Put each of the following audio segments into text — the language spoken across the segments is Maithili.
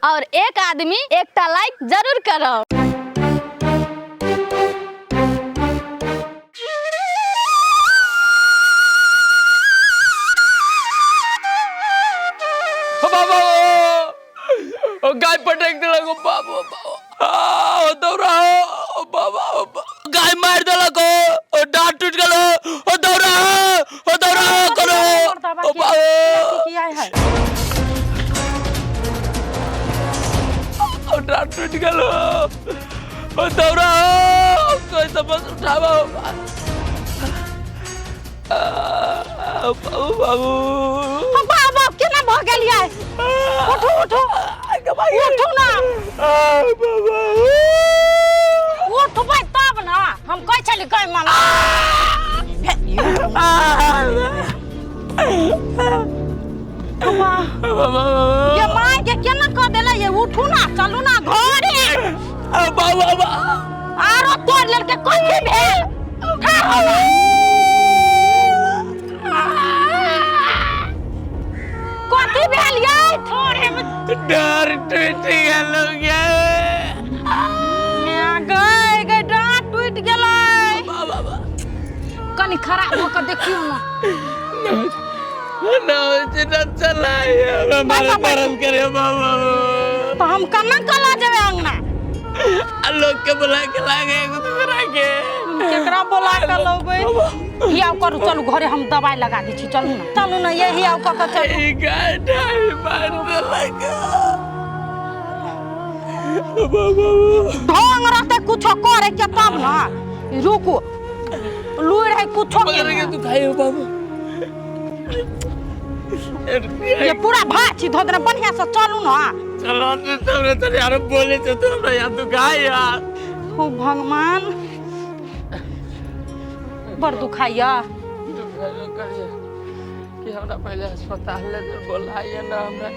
और एक आदमी एकटा लाइक जरूर करब। बाबा ओ गाय पटक देलक ओ बाबा आ ओ दौड़ा ओ बाबा ओ गाय मार देलक ओ डांट टूट गेल ओ दौड़ा ओ दौड़ा करो ओ बाबा किया है ओ डांट टूट गेल ओ दौड़ा कोई तो बस उठावा बाबू बाबू बाबा केना भऽ गेलियै? उठू उठू उठू ना। बाबा उठबै तब ना। हम कहै छली गाय माल ये माय के केना कह देला ये? उठू ना, चलू ना घरे। बाबा आरो तोड़ लेलके, कथी भेल? ठाढ़ हो ना। कथी भेल ये? थोड़े में डर टूट गेल गे। गए गए डाँट टूटि गेलै। कनी खराब भऽ कऽ देखियौ ना। ना ना चलाए हमरा मारे दर्द करे बाबा। तऽ हम केना कऽ लऽ जेबै अंगना? आ लोग के बुला के लागे एगो दूसरा के। केकरा बोला के लौबै? हियाउ करू, चलू घरे, हम दवाई लगा दै छी। चलू ना, चलू ना, ये हियाउ कऽ कऽ चलू। ई गाय ढाई मार देलक बाबा। ढंग रहतै कुछो करे के तब ना। रुकू, लुरि है कुछो के पकड़ के ना। तू खाइयो बाबा। ये पूरा भाची धो देने। बढ़िया से चलू ना। चलो तो तब यार बोले तो हमरा यार तू खाई यार। हो भगवान, बड़ दुखाइया। कि हमरा पहले अस्पताल ले तो बोलाइए ना हमरा।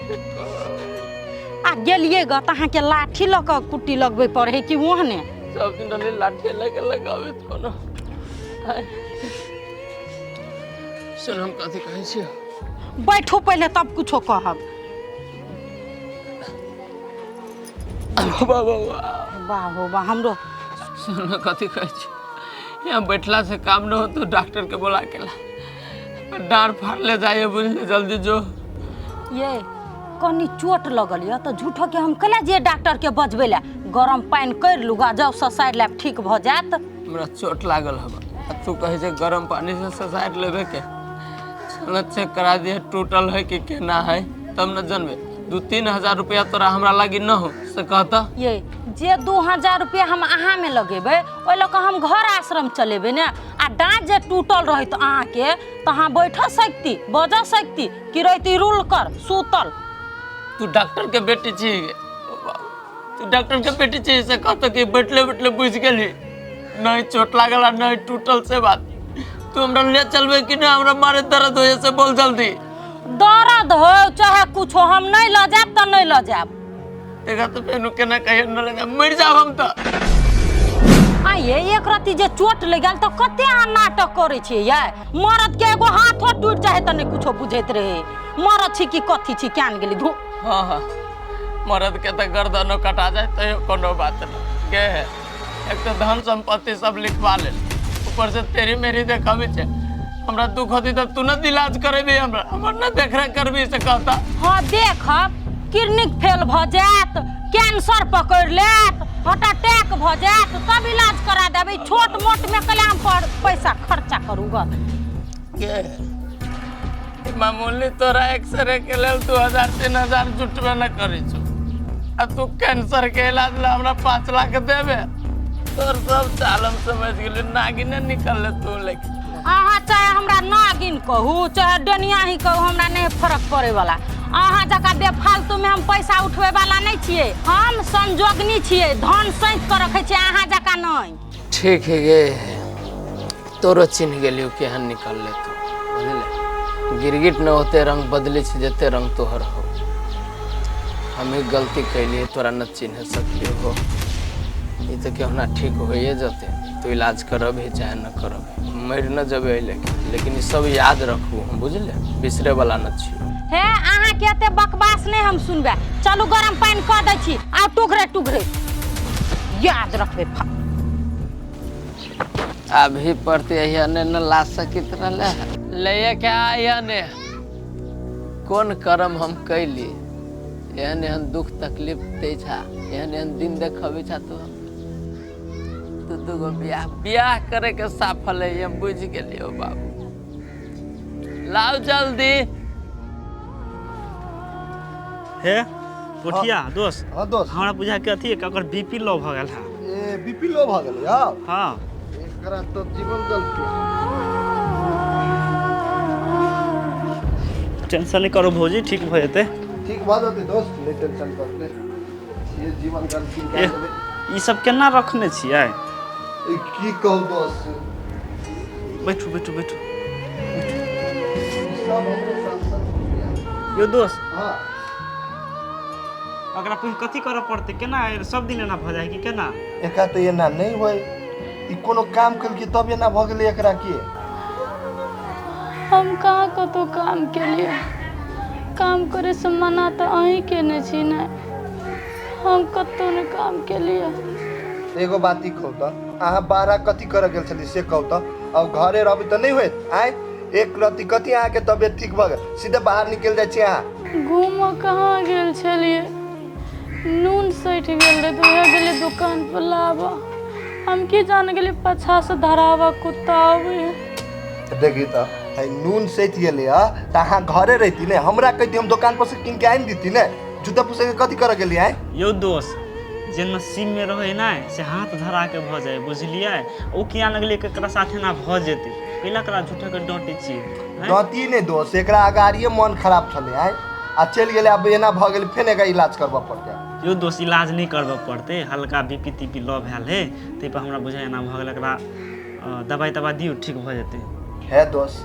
आ गेलियै ग तऽ अहाँके लाठी लऽ कऽ कुट्टी लगबै पड़ै है कि ओहने? सब दिन रहले लाठी लगे लगावे कोनो। सुन, हम कथी कहै छियौ? बैठू पहिले, तब कुछो कहब। बाबा। वाह हो वाह, हमरो सुन, कथी कहै छियौ? यहाँ बैठला से काम न हो तो डॉक्टर के बोला के ला, डाँड़ फाड़ ले जाइए, बुझले? जल्दी जो। ये कनी चोट लगल यऽ तऽ झूठो के हम कैला जे डॉक्टर के बजबै लए? गरम पानि करि लू आ जाउ ससारि लेब, ठीक भऽ जायत। हमरा चोट लागल हबा आ तू कहै छै गरम पानी से ससारि लेबे के? चल, चेक करा दिए, टूटल है कि केना है, तब न जानबे। 2-3 हजार रुपया तोरा हमरा लागी न हो से कहता। ये जे 2000 रुपया हम अहाँमे लगेबै, ओहि लऽ कऽ हम घर आश्रम चलेबै ने। आ डाँट जे टूटल रहैत अहाँके तऽ अहाँ बैठ सकती, बजऽ सकती कि रहिती रूल कर सुतल? तू डॉक्टर के बेटी छी, तू डॉक्टर के बेटी छी से कहता कि बैठले बैठले बुझ गेली, नहीं चोट लागल आ नहीं टूटल से बात। तू हमरा ले चलबे कि नहीं? हमरा मारे दर्द हो से बोल जल्दी। दर्द हो चाहे कुछो, हम नहीं लऽ जायब तऽ नहीं लऽ जायब। देखा तो फेनु केना कहियो न ले जा, मर जाब हम तो। आ ये एक रति जे चोट लग गेल तऽ कते अहाँ नाटक करै छियै यै? मरद के एगो हाथो टूटि जाइ तऽ नहि कुछो बुझैत रहे। मरद छी कि कथी छी, क्यान गेली धू। हाँ, मर्द के तो गर्दनो कटा जाए तो कोनो बात नहीं के है। एक तो धन संपत्ति सब लिखवा ले, ऊपर से तेरी मेरी देखबी छे। हमरा दुख होती तो तू न इलाज करेबी हमरा, हमर न देखरेख करबी से कहता? हाँ देखब, किडनी फेल भऽ जायत, कैंसर पकड़ि लेत, हार्ट अटैक भऽ जायत, तब इलाज करा देबै। छोट मोट में कल्याण पर पैसा खर्चा करू ग। के ई मामूली तोरा एक्सरे के लेल 2000 3000 जुटबे न करै छौ आ तू कैंसर के इलाज ला हमरा 5 लाख देबे? तोर सब चाल हम समझ गेली, नागिने निकलले तू लेकिन। अहाँ चाहे हमरा नागिन कहू, चाहे डनिया ही कहू, हमरा नहीं फर्क पड़े वाला। अहाँ जकाँ बेफालतू में हम पैसा उठबै वाला नहीं छियै। हम संजोगनी छियै, धन सैंत कऽ रखै छियै, अहाँ जकाँ नहीं। ठीक है गे, तोरो चिन्ह गेलियो केहन निकलले तू, बुझले? गिरगिट न होते रंग बदले छै जते रंग तोहर हो। हम ही गलती कैलिए, तोरा न चिन्ह सकलियो हो। ई तो केहुना ठीक होइए जते, तू इलाज करबही चाहे न करबही, मरि न जबे लेकिन लेकिन ई सब याद रखू हम, बुझले? बिसरे वाला न छी। हे, अहाँके अहाँके एते बकवास नहि हम सुनबै। चलू गरम पानि कऽ दै छी, आउ टुघरे टुघरे याद रखबै। अभी पड़ते अहिया ने न ला सकित रहले ले के आया ने। कोन कर्म हम कैली, एहन एहन दुख तकलीफ दै छा, एहन एहन दिन देखबै छा तू। तू दूगो बियाह बियाह करे के साफल है, हम बुझ गेलियो बाबू। लाओ जल्दी। हे पोठिया दोस्त। हाँ दोस्त। हमरा बुझा के अथी ओकर बीपी लो भऽ गेल है। ए बीपी लो भऽ गेलै यौ। हाँ एकरा तो जीवन गलती। टेंशन नहीं करो भौजी, ठीक भऽ जेतै। ठीक भऽ जेतै दोस्त, नहीं टेंशन करते। ये जीवन गलती ए, ई सब केना रखने छियै? ई की कहू दोस्त। बैठू बैठू बैठू। सब हमरे साथ साथ यो दोस्त। हाँ अगरा पुन कथी करऽ पड़तै, केना सब दिन एना भऽ जाइ कि केना? एकरा तऽ एना नहि होय, ई कोनो काम केलकै तब एना भऽ गेलै एकरा। के हम कहाँ कतहु काम केलियै? काम करे से मना तऽ अहीं केने छी ने, हम कतहु नहि काम केलियै। एगो बात ई कहू तऽ अहाँ बाहर कथी करऽ गेल छली से कहू तऽ? अब घरे रहबै तऽ नहि होयत? आँय एक रत्ती कथी अहाँके तबियत ठीक भऽ गेल सीधे बाहर निकलि जाइ छी अहाँ? घूमऽ कहाँ गेल छलियै, नून सठि गेल रहै तऽ उएह गेलियै दुकान पर लाबऽ। हम की जान गेलियै पाछा से धरावा कुत्ता आबै है। देखी तऽ है नून सठि गेलै हँ तऽ अहाँ घरे रहिती ने, हमरा कहिती हम दोकान पर से कीन के आनि देती ने। जूता पुसे के कथी करऽ गेलियै? आँय यौ दोस्त, जे नसीब में रहे ने से हाथ धरा के भऽ जाय, बुझलियै? ओ किया लगलै केकरा साथे ना भऽ जेतै, कैला एकरा झूठे के डाँटै छियै? डाँटी नहि दोस्त, एकरा अगाड़िए मन खराब छलै आँय, आ चलि गेलै। आब एना भऽ गेलै फेर एकरा इलाज करबऽ पड़तै। यौ दोस्त इलाज नहि करबऽ पड़तै, हल्का बीपी तीपी लो भेल है ताहिपर हमरा बुझाइ एना भऽ गेल। एकरा दबाइ तबाइ दियौ, ठीक भऽ जेतै। हे दोस्त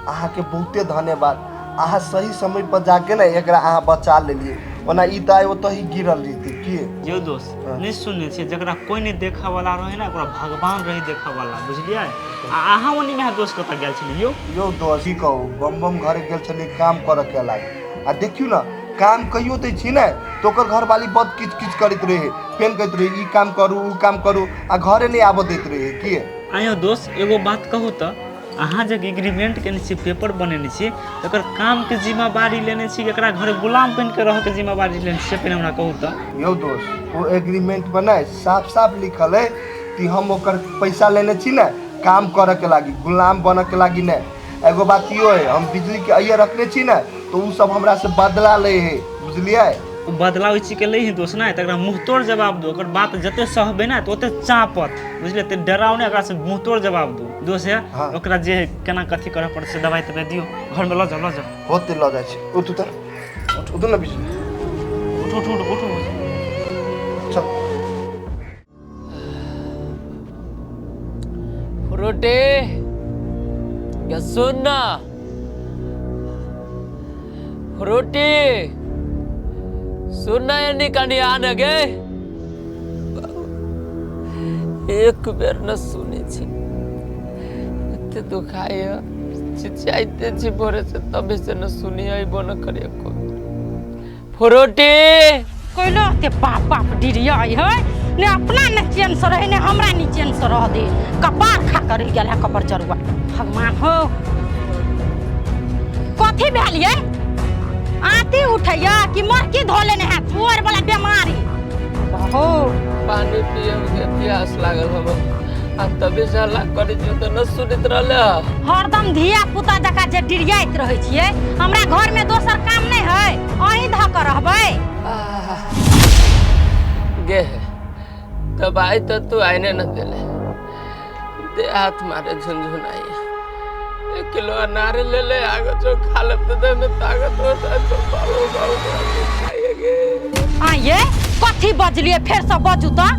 अहाँके बहुते धन्यवाद, अहाँ सही समय पर जाके ने एकरा अहाँ बचा लेलियै, ओना ई तऽ आइ ओतऽ ही गिरल रहितै। की यौ दोस्त नहि सुनने छियै, जकरा कोइ नहि देखऽवला रहै ने ओकरा भगवान रहै देखऽवला, बुझलियै? आ अहाँ ओनी में दोस्त कतऽ गेल छलियै यौ? यौ दोस्त की कहू, बम बम घरे गेल छलियै काम करऽ के लागि, आ देखियौ ने काम कहियो दै छी ने तऽ ओकर घरवाली बड किच किच करैत रहै, फेर कहैत रहै ई काम करू ओ काम करू, आ घरे नहि आबऽ दैत रहै। की आँय यौ दोस्त एगो बात कहू तऽ, अहाँ जे एग्रीमेंट केने छियै, पेपर बनेने छियै, तकर कामके जिम्मेवारी लेने छी कि एकरा घरे गुलाम बनिके रहऽके जिम्मेवारी लेने छियै? पहिने हमरा कहू तऽ। यौ दोस्त ओ एग्रीमेंट पर ने साफ साफ लिखल है कि हम ओकर पैसा लेने छी ने काम करऽ के लागी, गुलाम बनऽ के लागी नहि। एगो बात इहो है, हम बिजली के अइये रखने छी ने तऽ ओ सब हमरा से बदला लै है, बुझलियै? ओ बदला ओहि चीजके लै है दोस्त ने, तकरा मुँह तोड़ जवाब दो। ओकर बात जते सहबै ने तऽ ओते चापत, बुझलियै? तऽ डराउ ने, एकरा से मुँह तोड़ जवाब दो दोस्त। है हाँ। ओकरा जे केना कथी करऽ पड़तै से दबाइ तबाइ दियौ, घरमे लऽ जाउ लऽ जाउ। होते लऽ जाइ छी। उठू तऽ उठू ने बिजली। उठू उठू उठू उठू। चल फ्रूटी या सुन ना फ्रूटी, सुन ना एनी कनी आने गे। एक बेर न सुनै छी, एते दुखाइ चिचियाइते छी भोरे से, तबे से न सुनी अइबो न करे एको बेर। फ्रूटी कैलो ते बाप बाप डिरियाइ है ने, अपना ने चैन से रहे ने हमरा नी चैन से रह दे, कपार खा कर रहि गेल है कपर चरुआ। भगवान हो कथी भेल ये? आती उठैया कि मरकी धो लेने है चोर वाला बीमारी हो? पानी पियब के प्यास लागल हब, आ तबे से हल्ला करै छी तऽ न सुनैत रहले। हरदम धिया पुता जकाँ जे डिरियाइत रहै छियै, हमरा घर में दोसर काम नहि है, अहीं धऽ कऽ रहबै? गे दबाई तो तू आइने न देले, दे हाथ मारे झुनझुनाई। 1 किलो अनार ले ले आगो जो खा लेब तो देह में ताकत हो जाए तो बाबू बाबू खाइए गे। आइए कथी बजलियै फेर से बजू तऽ?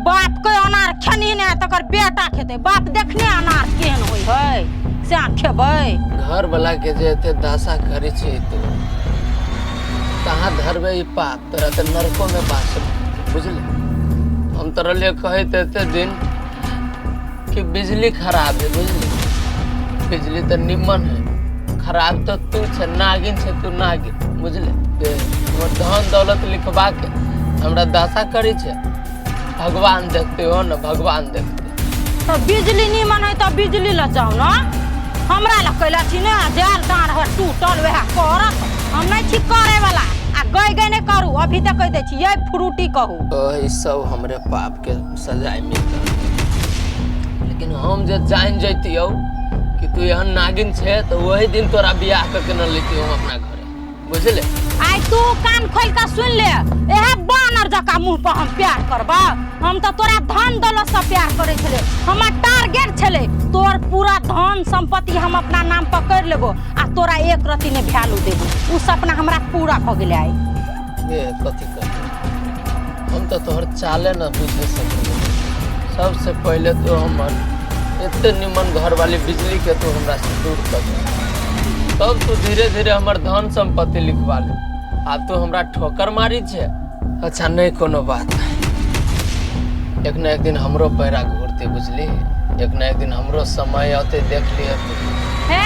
बाप के अनार खेनी ने तकर बेटा खेतै, बाप देखने अनार केहन होइ है से अहाँ खेबै? घर वाला के जे एते दशा करै छी तू, कहाँ धरबे ई पाप? तोरा तऽ नरको में बास, बुझले? हम तोरा लिए कहैत एते दिन कि बिजली खराब है, बुझली? बिजली तऽ निमन है, खराब तो तू छे, नागिन छे तू, नागिन बुझले। हमर धन दौलत लिखवा के हमरा दशा करी छे। भगवान देखते हो न, भगवान देखते। तो बिजली नीमन है तो बिजली ल जाओ न, हमरा ल कैला छी ने जाल डाँड़ हर टूटल वएह करत, हम नहीं छी करे वाला। आ गई गई नहीं करू, अभी तक कह दै छी ये फ्रूटी कहू। ओ ई सब हमरे पाप के सजाय मिलता, लेकिन हम जे जान जैतियौ कि तू एहन नागिन छे तो वही दिन तोरा बियाह करके न लेतियौ हम अपना घरे, बुझले। आइ तू कान खोल के सुन ले, एहे बानर जका मुंह पर हम प्यार करबा। हम तो तोरा धन दौलत से प्यार करे छले, हमर टारगेट छले तोर पूरा धन संपत्ति हम अपना नाम पर कर लेबो आ तोरा एक रति ने वैल्यू देबो। उ सपना हमरा पूरा भ गेलै आइ। ए कथी कर, हम तो तोहर चाले न बुझे सकलियै। सबसे पहले तो हमर एते निमन घर वाली बिजली के तू हमरा से दूर कर दे, तब तू धीरे धीरे हमर धन संपत्ति लिखवा ले। आब तू हमरा ठोकर मारी छे। अच्छा नहीं कोनो बात नहीं, एक न एक दिन हमरो पैरा घूरते बुझली, एक न एक दिन हमरो समय आते, देख लिहे तू। हे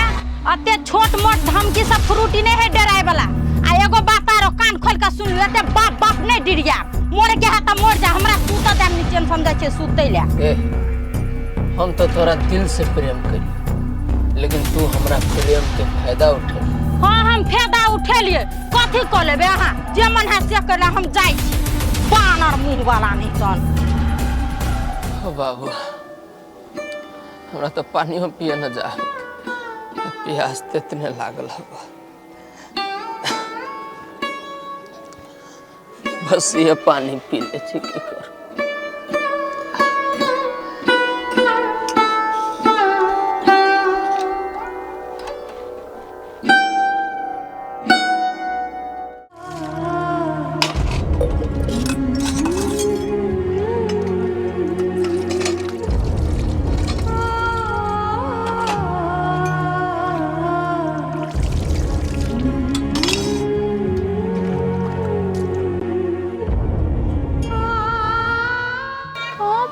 अते छोट मोट धमकी सब फ्रूटी नहीं है डराए वाला। आ एगो बात आरो कान खोल के सुन ले, एते बाप बाप नहीं डिरिया, मोर के हाथ मोर जा, हमरा सुत देम नीचे समझै छै सुतै ले। ए हम तो तोरा दिल से प्रेम करी, लेकिन तू हमरा प्रेम के फायदा उठे। हाँ हम फायदा उठेलिए, कथी क लेबे अहाँ, जे मन है से कर, हम जाइ छी बानर मुंह वाला नहीं तन। ओ बाबू हमरा तो पानियो पिए न जा, प्यास तो इतने लागल हवा, बस ये पानी पी ले छी की कर।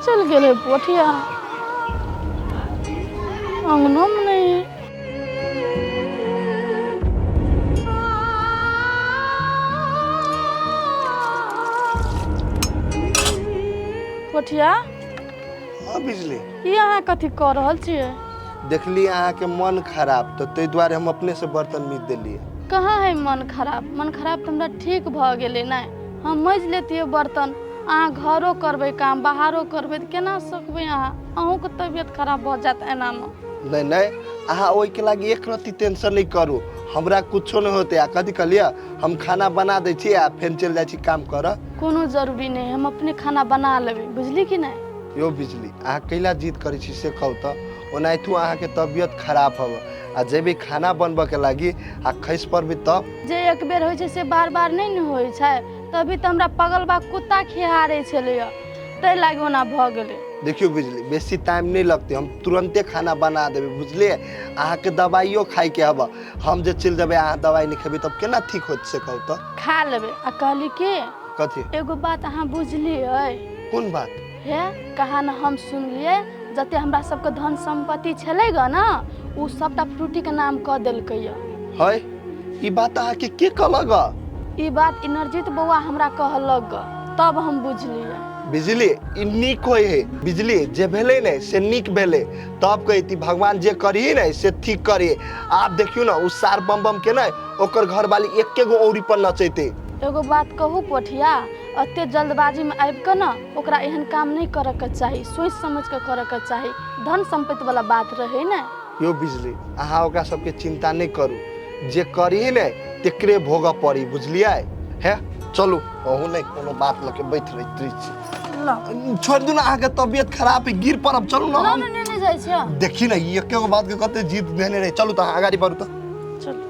चल गेलै पोठिया, अंगनो में नहीं। पोठिया। हाँ बिजली, ई अहाँ कथी कऽ रहल छियै? देखली अहाँ के मन खराब तो ताहि दुआरे हम अपने से बर्तन मीत देलियै। कहाँ है मन खराब? मन खराब तऽ हमरा ठीक भऽ गेलै। नहि हम मजि लेतियै बर्तन, अहाँ घरो करबै काम बाहरो करबै तऽ केना सकबै अहाँ? अहूँके तबियत खराब भऽ जायत एनामे। नहीं नहीं अहाँ ओहिके लागि एक रत्ती टेंशन नहीं करू, हमरा कुछो नहीं होते। आ कथी कहलियै, हम खाना बना दै छी आ फेर चलि जाइ छी काम करऽ। कोनो जरूरी नहीं, हम अपने खाना बना लेबै, बुझली कि नहीं? यो बिजली अहाँ कैला जिद करै छी से कहू तऽ, ओनाहितो अहाँके तबियत खराब हब आ जेबै खाना बनबऽ के लागि आ खसि पड़बै तब? जे एक बेर होइ छै से बार बार नहीं ने होइ छै। तभी तऽ हमरा पगलबा कुत्ता खिहारै छलैया, ताहि लागि ओना भऽ गेलै। देखियौ बिजली बेसी टाइम नहीं लगतै, हम तुरंते खाना बना देबै बुझलियै। अहाँके दवाइयो खाइके हब, हम जे चलि जेबै अहाँ दवाइ नहीं खेबै तब केना ठीक होत से कहू तऽ? खा लेबै। आ कहली कि कथी? एगो बात अहाँ बुझलियै? कोन बात? हे कहा न हम सुनलियै, जते हमरा सबके धन संपत्ति छलै ग न, उ सबटा फ्रूटी के नाम कऽ देलकै। है ई बात अहाँके के कहलक? ई बात इनरजीत बौआ हमरा कहलक ग, तब हम बुझलियै। बिजली ई नीक होइ है, बिजली जे भेलै ने से नीक भेलै, तब कहती भगवान जे करी ने से ठीक करी। आब देखियौ ने उ सार बम बम के ने ओकर घरवाली एके गो औरी पर नचैते। एगो बात कहू पोठिया, अते जल्दबाजी में आबि कऽ न ओकरा एहन काम नहीं करऽ के चाही, सोचि समझ के करऽ के चाही, धन संपत्ति वाला बात रहे ने। यो बिजली अहाँ ओकरा सबके चिंता नहीं करू, जे करी ने तेकरे भोगऽ पड़ी, बुझलियै? हे चलू अहूँ नहीं कोनो बात लऽ के बैठ रही छी, छोड़ि दू ना, अहाँके तबियत खराब है गिर पड़ब, चलू ना। ना ना नहीं जाइ छियै। देखी ना ई एके गो बात के कते जीत देने रहे। चलू तऽ अहाँ अगाड़ी बढ़ू तऽ, चलू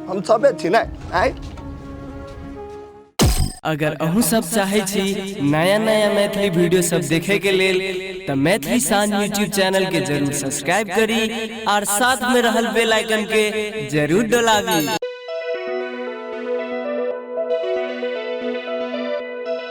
हम सबे छी ने। आइ अगर अहूँ सब चाहे छी नया नया मैथिली वीडियो सब देखे के लेल त मैथिली शान यूट्यूब चैनल के जरूर सब्सक्राइब करी और साथ में रहल बेल आइकन के जरूर दबावी।